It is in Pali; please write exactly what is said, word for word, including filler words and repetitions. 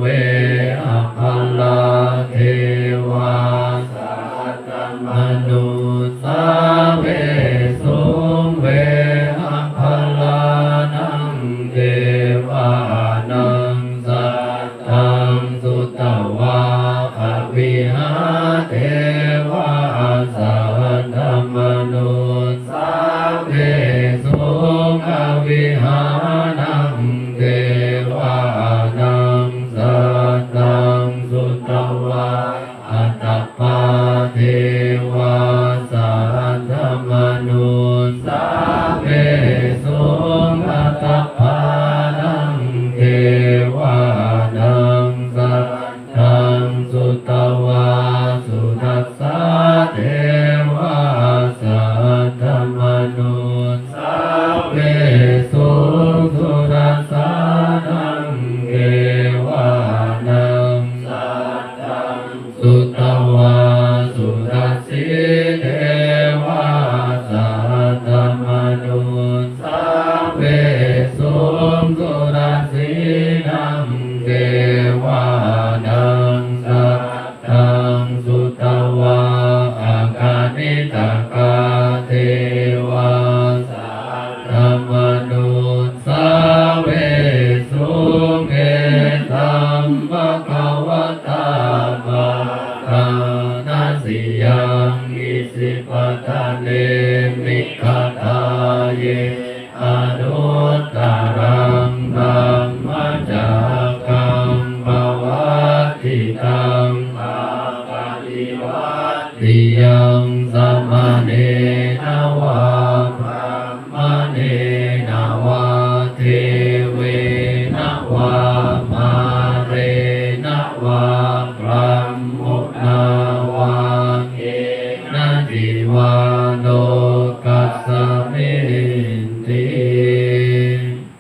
vehapphalā devā saddamanussāvesuṃ. Vehapphalānaṃ devānaṃ saddaṃ sutvā avihā devā saddamanussāvesuṃ. Avihānaṃ devānaṃ saddaṃ sutvā atappā devā saddamanussāvesuṃ. Atappānaṃ devānaṃ saddaṃ sutvā sudassā devā saddamanussāvesuṃ. Sudassānaṃ devānaṃ saddaṃ sutvā sudassī devā saddamanussāvesuṃ. Sudassīnaṃ devānaṃ saddaṃ sutvā akaniṭṭhakā devā saddamanussāvesuṃ. Etaṃ bhagavatā bārāṇasiyaṃ isipatane migadāye anuttaraṃ dhammacakkaṃ pavattitaṃ appaṭivattiyaṃ samaṇena vā brāhmaṇena vā devena vā mārena vā brahmunā vā kenaci vā